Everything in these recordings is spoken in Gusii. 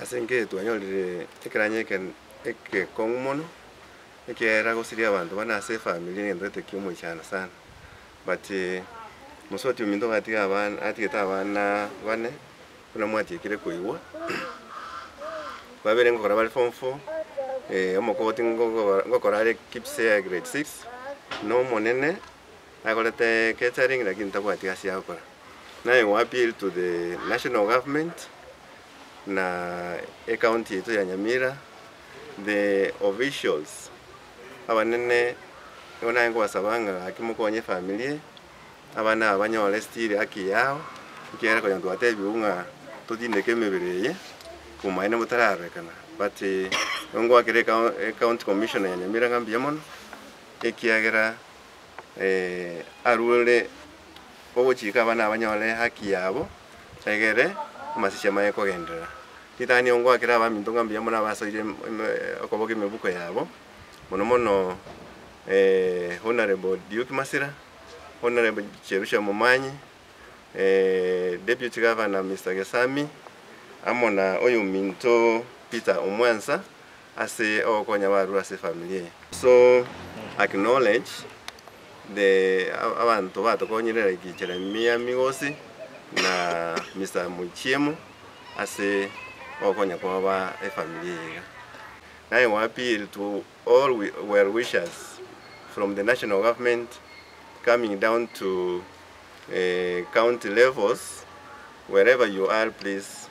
Ase engencho twanyorire ekeranya eke ekekong'u mono, ekiagera gosiria abanto bane ase efamiri negento gete kia omoichano sana. But mosubati ominto gatiga abana atigete abana bane, buna mwatiekire koigwa, babere ngokora bare form four, omokoti ngokora are KPSEA grade six, na omonene akorete catering lakini tabwati gasi agokora. Naye go appeal to the national government na ecounty yaito ya Nyamira, the officials abanene nigo naye nkobasaba ng'a gaki mokonye efamiri eye, abana aba banyore still haki yabo, ekiagera konya twatebiwu ng'a totindeke emebere eye, obomaene botararorekana. But nigo ngoakera ecounty commissioner ya Nyamira ng'a mbuya mono, ekiagera arure ogochika abana aba banyore haki yabo, egere amasicha amanye kogenderera. Ritang'ani nigo ngoakera abaminto ng'a mbuya mono abasoire okoboka emebuko yabo, mono mono Honourable Duke Masira, Honourable Jerusha Momanyi, Deputy Governor Mister Gesami, amo na oyominto Peter Omwansa, ase ogokonya abarure ase efamiri eye. So acknowledge the abanto batokonyire like Jeremiah Migosi na Mister Muchiemo ase ogokonya kwabo ba efamiri eye iga. Naye go appeal to all well wishers from the national government coming down to county levels wherever you are please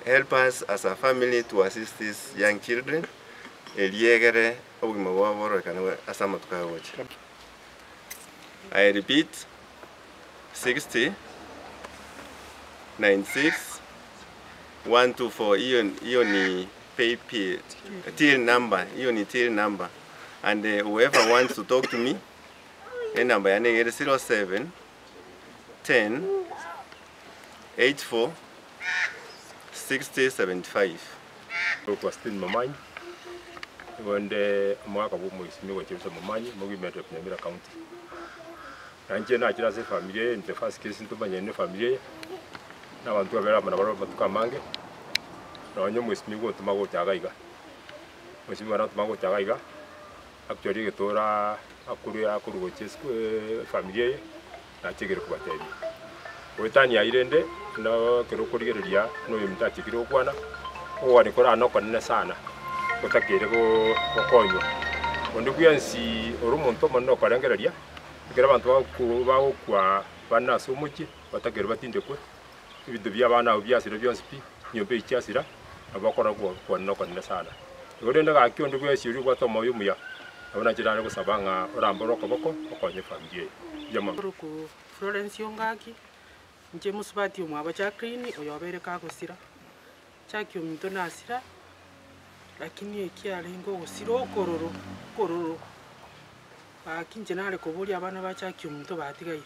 Help us as a family to assist these young children erio egere obogima bwabo bororekane ase amatuko agocha. I repeat 60 96 124 hiyo hiyo ni paybill till number hiyo ni till number and whoever wants to talk to me enamba yane iga ere 07 10 84 60 75. Korokwa Stephen Momanyi, nigo inde omogaka bwa omoisimigwa Jerusalem Momanyi, omogimeri of Nyamira County. Na inche nachire ase efamiri eye in the first case ntomanyane na efamiri eye, na abanto babere amo nabarabwo amatuko amange, nonye omoisimigwa otoma gocha iga iga, omoisimigwa natoma gocha iga iga, actually egetora akorwa akorwa gochia esiko efamiri eye. Nachegire kobatebia. Goetania ayio rende, ekero okorigereria noyominto achekire gokwana, ogokwania kore nokonene sana, gotakeire gokonywa. Onde bwensi ore omonto omonene okorengereria, ekero abanto bagokwa bande ase omochie, batakeire batindekwe, ebinto bi'abana abwo biasira bionsi pi, chinyomba echi chiasira, nabo okora gokwania nokonene sana. Igo rende gaki onde bwensi oria obwate omoyo omuya, nabo nache nare gosaba ng'a orambore okoboko okonye efamiri eye. Mbuya mono. Korokwo Florence Ongaki, inche mosubati omwabo Jacqueline oyo obeire kagosira. Jackie ominto nasira, lakini eki arenge ogosira okororo, okororo, gaki inche nare koboria abana ba Jackie ominto batigaire.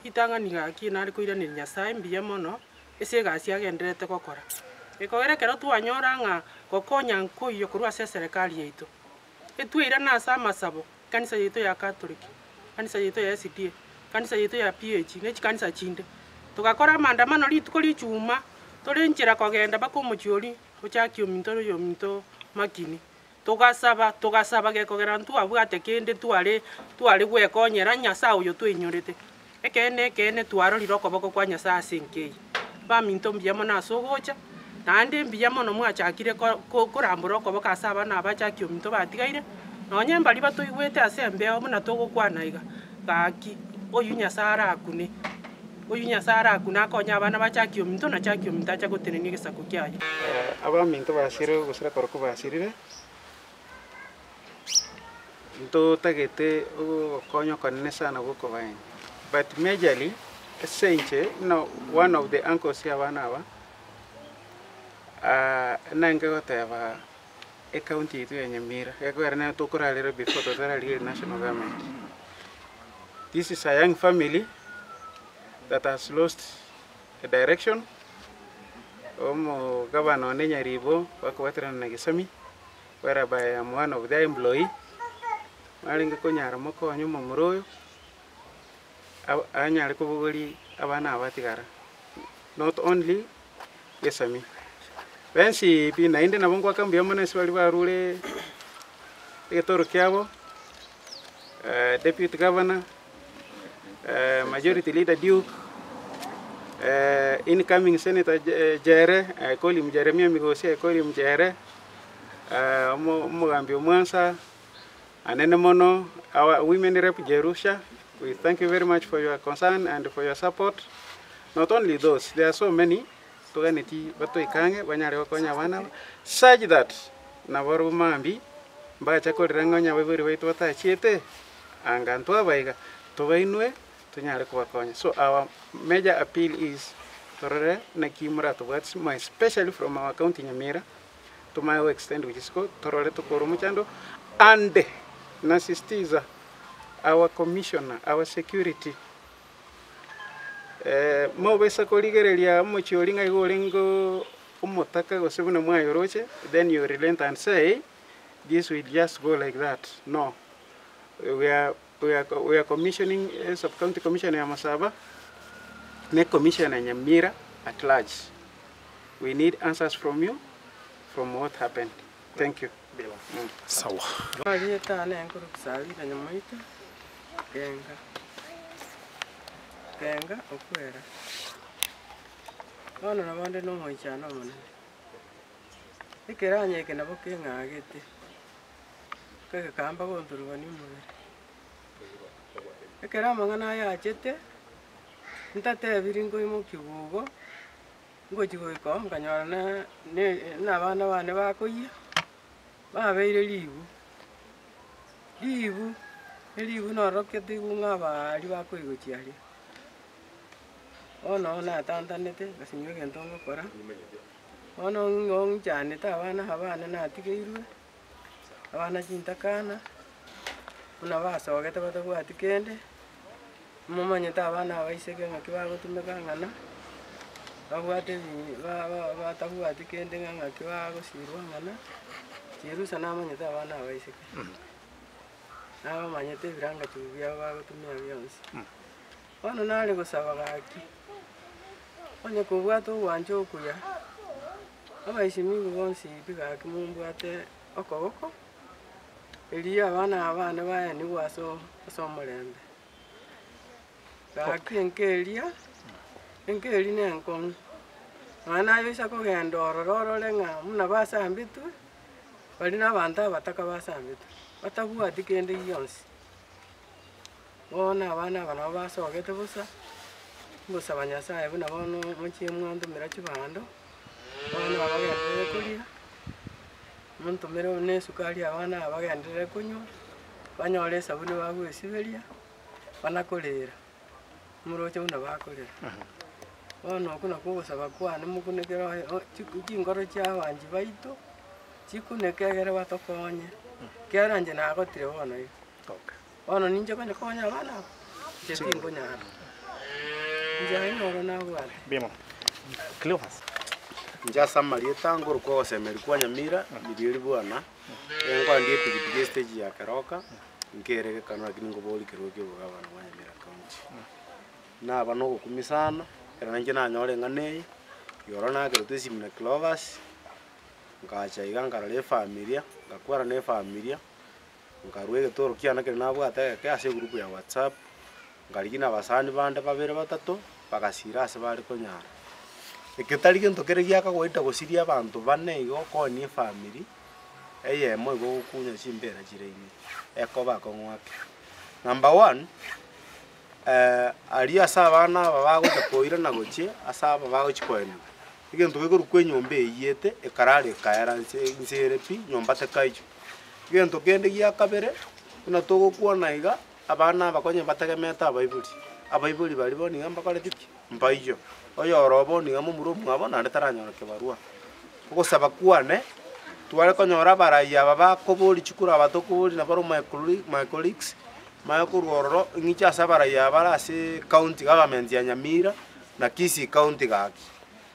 Ritang'ani gaki nare koiraneria Nyasaye mbuya mono, ase egasi agendererete gokora. Ekogera ekero twanyora ng'a gokonya nkoiyo korwa ase eserekari yaito, etweirane ase amasabo, ekanisa yaito ya Catholic, ekanisa yaito ya SDA, ekanisa yaito ya PAG, ne chikanisa chinde. Togakora amaandamano rituko ria ijumaa, tore nchera kogenda mpaka omochie oria, ochakie ominto oyo ominto makini. Togasaba, togasaba gekogera ntwabwate kende tware tware gwekonyera Nyasae oyo tweinyorete. Ekeene ekeene twarorire okoboko kwa Nyasae ase enka eye. Baminto mbuya mono ase ogocha, naende mbuya mono mwachakire ko ko korambora okoboko ase abana abachaki ominto batigaire, nonye mbaria batoigwete ase embeo buna togokwana iga, gaki oyio Nyasae arakune. Oyio Nyasae arakune akonye abana ba Jaki ominto, na Jaki ominto ache gotenenia egesaku kiaye. Abaminto basirire gose korokwo basirire, ntotagete ogokonya okonene sana gwa okobaenia. But majorly, ase inche buna one of the uncles abana aba, nenge goteba ecounty yaito ya Nyamira, gekogera nero tokorarera before totararigereria national government. This is a young family that has lost a direction, omogabana one Nyaribo bakobwaterana na Gesami, whereby I am one of their employee, barenge konyara mokonye omomura oyo, anyare kobogoria abana aba batigara, not only Gesami. Bensi pi naende nabo ngoaka mbuya mono ase baria barure egetoro kiabo, deputy governor, majority leader Duke, incoming senator Jere, I call him Jeremiah Migosi, I call him Jere, omogambi Omwansa, anene mono, our women rep Jerusha, we thank you very much for your concern and for your support. Not only those, there are so many, toganeti batoike ang'e banyare gokonya abana aba, such that nabarobwo mambia mbacha korera ng'a onye abaibori baito batachiete, anga ntwabaiga, tobainwe tonyare kobakonya. So our major appeal is torore naki moratobwati more especially from our county Nyamira, tomanye go extend gochia isiko torore tokore omochando and nasisitiza our commissioner, our security mobisa korigereria omochie oria ng'a igo orenge omotaka gose buna mwayoroche then you relent and say this will just go like that no we are we are we are commissioning sub county commissioner ya Masaba ne commissioner Nyamira at large we need answers from you from what happened thank you. Sawa. Marieta ane nkorokwa Sabina Nyamoita, Kenga, Kenga okwera. Bono nabo onde na omoichano omonene, ekeranya eke nabo keng'agete, kegekamba gonturubania omobere. Ekero amang'ana aya achete, ntatebiri nkoimokiwa igo, ngochi goika oo nkanyora na na abana bane bakoiyia, babeire ribu, ribu, eribu norokete igo ng'a abaria bakoigochia aria. Bono natantanete, ngasinywa egento ngokora, bono ng'o ng'ichanete abana aba bane natigeirwe, abana chintakana, buna basogete batabwati kende, momanyete abana abaiseke ng'aki bagotumeka ng'ana, babwate ebi ba- ba- batabwati kende ng'a ng'aki bagosirwa ng'ana, chirusa namanyete abana abaiseke. Nabamanyete ebirangachu biabo bagotumia bionsi. Bono nare gosaba gaki, onye kobwate ogwancha okuya, abaisimigu bonsi pi gaki mombwate okoboko, erio abana aba bane baenigwe ase ase omorembe. Gaki enka eria, enka eria na enkong'u, nonya naye oisa kogenda ororo orore ng'a buna basambetwe, baria na abanto abataka basambetwe, batabwati kende gionsi. Bono abana aba nabo basogete bosa, ngosaba Nyasaye buna bono mochie mwantomera chibando, abana aba bagenderere koria, montomere na esukari abana aba bagenderere konywa, banyore esabuni bagoesiberia, bana korera, moroche buna bakorera. Bono okwo nakwo ogosaba kwane mokunekere oye o chiku chinkoro chia abanchi baito, chikuneke egere batokonye, ekiagera inche nagotire bono iga. Bono ninche konya konya abana aba, inche tinkonyara, inche aye noro nabwate. Mbuya Cleophas. Inche ase amarieta ngorokwa ogosemeria kwa Nyamira, Mirieri bwana, enkoandia epikipiki estage ya Keroka, nkere gekano lakini nkoboria ekerogo kia obogabana bwa Nyamira County. Naba na ogokumia sana, ekero nainche nanyora eng'ana eye, igoro nakerete esimi na Cleophas, nkacha iga nkarora efamilia, ngakwana na efamilia, nkarwa egetoro kiane ekero nabwate egeke ase egroup ya whatsapp, nkarigia na abasani bande babere batato, bagasira ase bare konyara. Eke tari gento kere giakagoita gosiria abanto bane igo okoenia efamiri, eyemo igo ogokunya chimbera chire ime, ekoba akong'u ake. Number one, aria ase abana aba bagocha koirana gochia ase aba bagochia koeniwa, egento gekorokwa enyomba eyiyete ekarara ekaera nse nse ere pi, nyomba tekaiyo. Egento kende gia kabere, buna togokwana iga, abana aba konya bategemete abaibori, abaibori baria bono iga mbakoreti ki? Mbaiyo. Oyoro bono iga momura omwabo naende taranyora kebarua. Ogosaba kwane, tware konyora abarai aba bakoboria chikura aba tokoboria nabo my my colleagues, manye korwa ororo ng'iche ase abarai aba bare ase county government ya Nyamira na Kisii county gaki.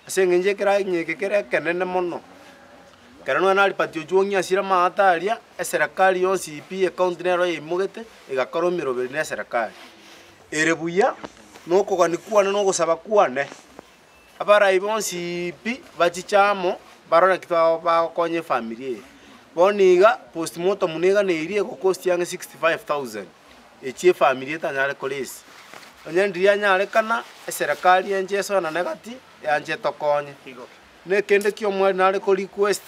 Ase eng'encho ekeranyia eke kere ekenene mono, ekero nonya na Albert Ojwang'i asire amato aria, eserekari yonsi pi ecounty nero yaimogete, egakora emeroberi na eserekari. Ere buya, na okogania kwane na ogosaba kwane, abarai bonsi pi bachiche amo. Barore naki bagokonya efamiri eye. Bono iga, postmortem niga neiria egokosti ang'e 65,000, echio efamiri etanyare koraise. Onye ndiria yanyarekana, eserekari enche esoanane egati, eanche etokonye. Na ekende kia omwari nare ko request,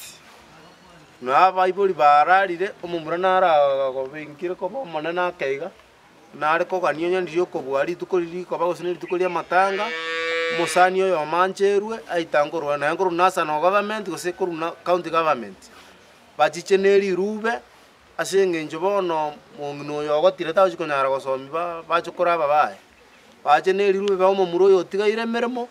na abaibori bararire, omomura naro agobenkire koba omonene ake iga, Nare kogania onye ndiria okobua rituko riria rikoba gose ne rituko ri'amatanga, omosani oyomo ancherwe aitange orwao naye nkorwa national government gose korwa na county government, bachiche ne rirube ase eng'encho bono mong'ina oyo ogotire tagochi konyara gosomia ba bachokoro aba baye. Bache ne rirube bae omomura oyo otigaire emeremo,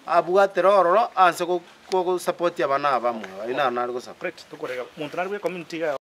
abwatere ororo anse go gosupport abana aba bamwabo, ayio naro nare gosaba. Correct, tokorega, monto nare bwe community iga.